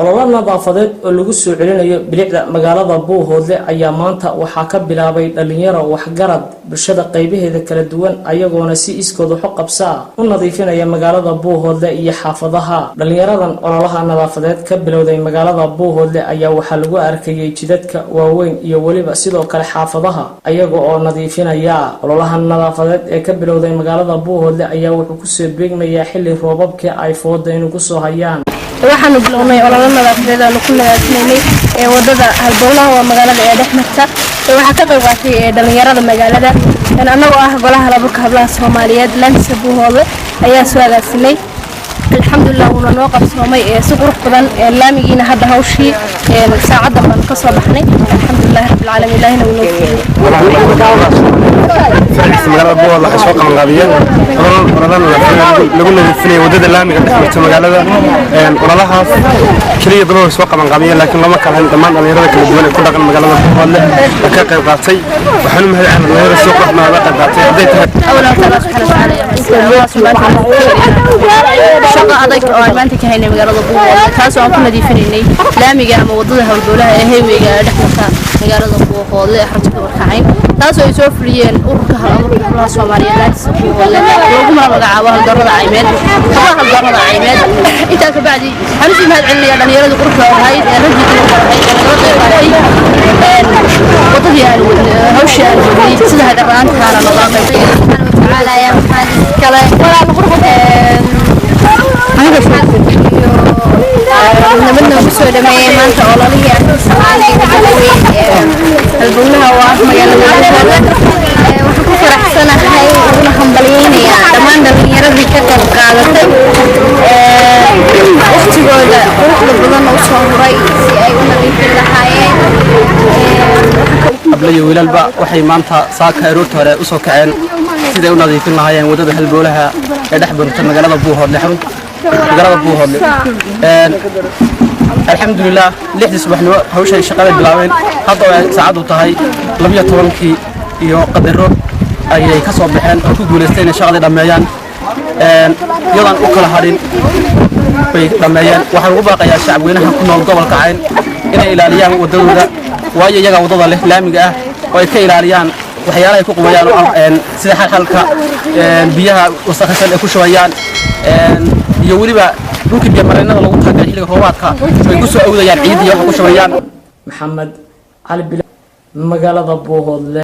Ololo nadaafadeed oo lagu soo celinayo bilicda magaalada Buuhoodle ayaa maanta waxaa ka bilaabay dhalinyaro, waxgarad, bulshada qaybaheeda kala duwan, ayagoona si iskood waxu qabsaa u nadiifinaya magaalada Buuhoodle iyo xaafadaha. Dhalinyaradan ololaha nadaafadeed ka bilowday magaalada Buuhoodle ayaa waxaa lagu arkayay jidadka waaweyn iyo weliba sidoo kale xaafadaha, ayaga oo nadiifinaya. Ololaha nadaafadeed ee ka bilowday magaalada Buuhoodle ayaa wuxuu kusoo beegmayaa xilli roobabkii ay fooda inuu kusoo hayaan. Waxaanu bilownay ololo nadaafadeed aanu ku nadaafinaynay ee wadada halbowlaha waa magaalada ee dhex marta. Waxaa ka qayb qaatay dhalinyarada magaalada. Annagoo ah golaha halaburka hablaha Soomaaliyeed laantisa Buuhoodle ayaa soo agaasinay. Alxamdulilah, wuuna noo qabsoomay si qurux badan. Laamigiina hadda hawshii saacadan baanu ka soo baxnay. Alxamdulilahi rabbilcaalamiin, ilaahina wuu noo fuliyey. Farciisa magaalada Buuhoodle waxay soo qabanqaabiyeen ololo nadaafadeed lagu nadiifinaya wadada laamiga dhex marta magaalada. Ololahaas keliya daba way soo qabanqaabiyeen, laakiin looma kala hayn. Dhammaan dhalinyarada kala duwan ee ku dhaqan magaalada Buuhoodle oo ka qayb qaatay, waxaan u mahadcelinayaa dhalinyarada si qurux badan uga qayb qaatay hadday tahay. أولا الله سبحانه وتعالى shaqo adag oo aan maanta ka haynay magaalada Buuhoodle, taas oo aan ku nadiifinaynay laamiga ama wadada howlgowlaha ee highwayga ee dhex marta magaalada Buuhoodle ee xarunta gobolka Cayn, taas oo ay soo fuliyeen ururka hal abuurka hablaha Soomaaliyeed laantisa Buuhoodle, loogu magacaabo haldoorada Caymeed, hablaha haldoorada Caymeed. Intaa ka bacdi, waxaan usii mahad celinayaa dhallinyaradii quruxda ahayd ee raggii dumarka ahayd ee nagala qayb qaatay wadadii aan wadnay, hawshii aan wadnay, sida hagar la'aantaana nooga qayb. Subxaana ayaa maxaa iskale nabad noogu soo dhameeyey maanta ololihii aan ku samaynay wadada weyn ee halbowlaha oo ah magaalada Buuhoodle. Waxaan ku faraxsanahay uguna hambalyeynayaa dhammaan dhalinyaradii ka qayb qaadatay, waqtigooda quruxda badan u soo huray si ay u nadiifin lahaayeen. Hablo iyo wiilalba waxay maanta saaka aroorta hore u soo kaceen siday u nadiifin lahaayeen waddada halbowlaha ee dhex barta magaalada Buuhoodle, xarun magaalada Buuhoodle. Alxamdulilah, 6dii subaxnimo hawshay shaqada bilaabeen. Hadda oo ay saacaddu tahay 12kii iyo qadaro ayay ka soo baxeen oo ku guulaysteen inay shaqadii dhammeeyaan. Iyadaan u kala hadhin bay dhammeeyeen. Waxaan ugu baaqayaa shacabweynaha ku nool gobolka Cayn inay ilaaliyaan waddadooda, waayo iyagaa waddada leh laamiga ah, oo ay ka ilaaliyaan waxyaalaha ay ku qubayaan oo ah sida xalxalka, biyaha wasakhaysan ay ku shubayaan, iyo weliba dhulkii biyomareennada lagu talagalay xilliga roobaadka ay ku soo awdayaan ciidda iyo waxa ku shubayaan. Maxamed Cali Bila, magaalada Buuhoodle.